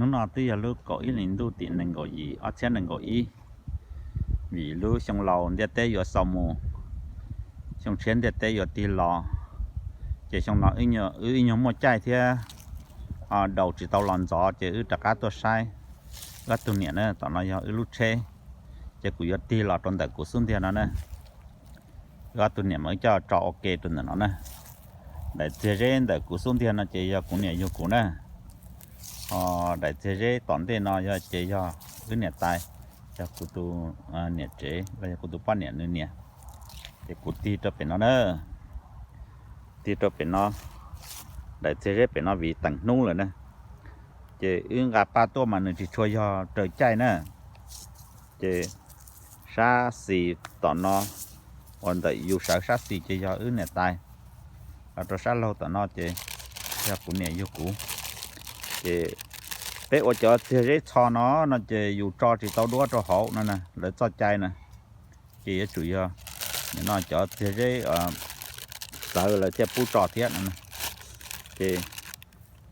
Hnub no twb yog lub kaum ib hlis ntuj tim nees nkaum yim ob txhiab nees nkaum ib, vim lub xyoo laus ntiaj teb yuav xaus mus, xyoo tshiab ntiaj teb yuav tig los, ces xyoo no wb ib nyuag muaj caij thiab, daus tsis tau los ntxov ces wb rov qab tuaj saib wb ob tug niam na. Tom no yog wb lub tsheb, ces kuv yuav tig los rau ntawm kuv xub ntiag no na. Wb ob tug niam mas wb coj tso ua ke rau ntawm no na. Daim txiag zeb ntawm kuv xub ntiag no ces yog kuv niam yug kuv na. Ho daim txiag zeb tom ntej no yog ces yog wb niam tais, yog kuv tus niam tsev los yog kuv tus poj niam nws niam. Ces kuv tig rau pem no na, tig rau pem no, daim txiag zeb pem no vim teem hnub lawm na. Ces wb nqa paj tuaj mas nws tsis tshua yog raws caij na. Ces sab xis tom no, uas ntawm yus sawv sab xis ces yog wb niam tais, los rau sab laug tom no ces yog kuv niam yug kuv. Ces peb ua cov txiag zeb txho no no ces yus tso tsis tau duab rau hauv no na, lawv txoj cai na. Ces yuav tsum yog nim no cov txiag zeb txawv lawv thiaj pub tso thiab no. Ces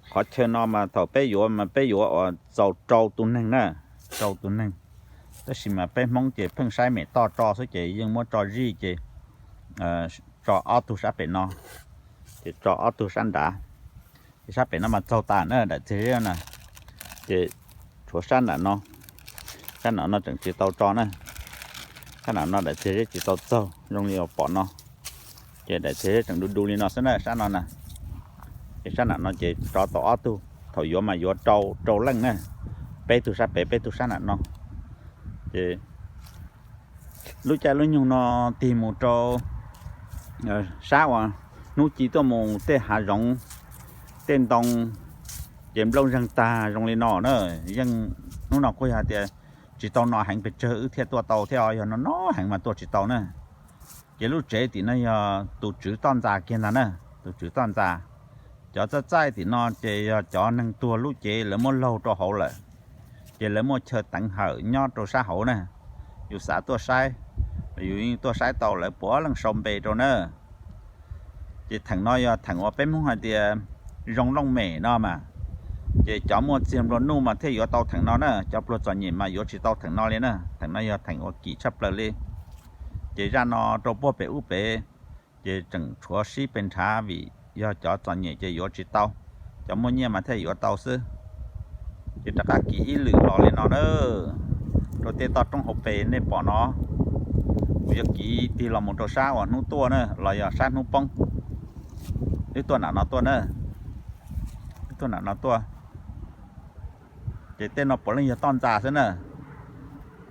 qhov chaw no mas thaum peb yuav mas peb yuav uas txaus rau tus neeg na, rau tus neeg. Tab sis mas peb Hmoob ces pheej saib mem toj tso xwb ces yeej muab tso zij ces tso ob tug sab pem no, ces tso ob tug sab nrad. Ces sab pem no mas txaug tas na daim txiag zeb na, ces tshuav sab nram no, sab nram no tseem tsis tau tso na. Sab nram no daim txiag zeb tsis tau txaug zoo li uas pom no. Ces daim txiag zeb tseem du du li no xwb na sab no na. Ces sab nram no ces tso tau ob tug, thaum yuav mas yuav rau rau leej na, peb tug sab pem peb tug sab nram no. Ces lub caij lub nyoog no tig mus rau sab uas hnub ci tuaj mus tej hav zoov, tej ntoo, ces nplooj zeeg tag zoo li no na. Yeej hnub no kuj yog tias tsis tau no heev pes tsawg wb thiaj tuaj tau thiab, yog no no heev mas tuaj tsis tau na. Ces lub tsev tim no yog tus tswv toj ntxas kiag ntag na, tus tswv toj ntxas. Cov txaij txaij tim no ces yog cov neeg tuag lub cev lawv muab laug rau hauv lawm, ces lawv muaj chaw teev hawm nyob rau sab hauv na. Yus xav tuaj saib, yus yeej tuaj saib tau, lawv puav leej sau npe rau na. Ces theem no yog theem uas peb Hmoob hais tias zoo looj mem no mas, ces cov muaj txiag nplua nuj mas thiaj yuav tau theem no na, cov pluag txom nyem mas yuav tsis tau theem no li na. Theem no yog theem uas kim tshaj plaws li. Ces zaj no rau puag pem ub pem, ces tseem tshuav sib pe nrhav vim yog cov txom nyem ces yuav tsis tau, cov muaj nyiaj mas thiaj yuav tau xwb. Ces rov qab kis ib lwm los li no na, rau tej toj roob hauv pes nej pom no, kuv yuav kis tig los mus rau sab uas hnub tuaj na los yog sab hnub poob. Wb tuaj nram no tuaj na, wb tuaj nram no tuaj. Ces tej no puav leej yog toj ntxas xwb na.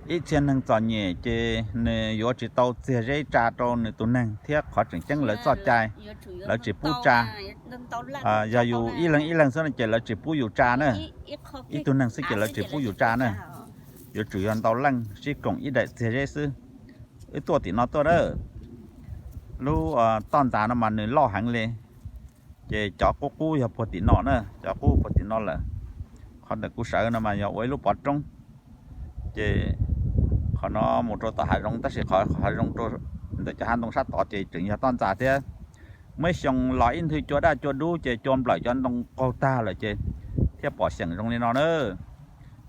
Ib txhia neeg txom nyem ces nws yuav tsis tau txiag zeb tsa rau nws tus neeg thiab qhov tseem ceeb lawv txoj cai, lawv tsis pub tsa. Yog yus ib leeg ib leeg xwb no ces lawv tsis pub yus tsa na. Ib tug neeg xwb ces lawv tsis pub yus tsa na. Yuav tsum yog ntau leej sib koom ib daim txiag zeb xwb. Wb tuaj tim no tuaj na. Lub toj ntxas no mas nws loj heev li. Ces cov qub qub yog puag tim no na, cov qub puag tim no lawm. Qhov ntawm kuv sawv no mas yog ua ib lub pov roob. Ces qhov no mus rau tom hav zoov tab sis qhov hav zoov rau ntawm cov hav ntoo sab tod ces tseem yog toj ntxas thiab. Muaj ib xyoo los ib nthwv cua daj cua dub ces cua nplawm cov ntoo qaug tag lawm ces thiaj pom xyeem zoo li no na.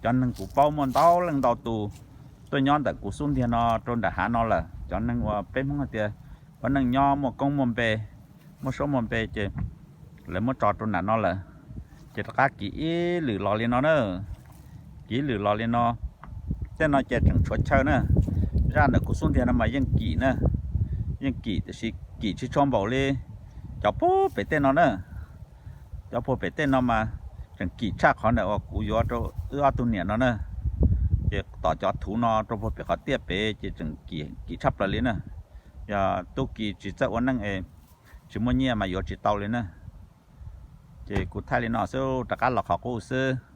Cov neeg kuv paub muaj ntau leej ntau tus tuaj nyob ntawm kuv xub ntiag no rau nram hav no lawm. Cov neeg uas peb Hmoob hais tias ua neej nyob muaj koob muaj npe, muaj suab muaj npe ces lawv muab tso rau nram no lawm. Ces rov qab kis ib lwm los li no na, kis ib lwm los li no. Tej no ces tseem tshuav chaw na. Zaj ntawm kuv xub ntiag no mas yeej kim na, yeej kim tiam sis kim tsis tshua npaum li cov puag pem tej no na. Cov puag pem tej no mas tseem kim tshaj qhov ntawm uas kuv yuav rau wb ob tug niam no na. Ces tom cov thuv no rau puag pem qhov tiaj pem ces tseem kim tshaj plaws li na. Yog tub ki tsis txawj ua neej es tsis muaj nyiaj mas yuav tsis tau li na. Ces kuv thaij li no xwb, rov qab los qhov qub xwb.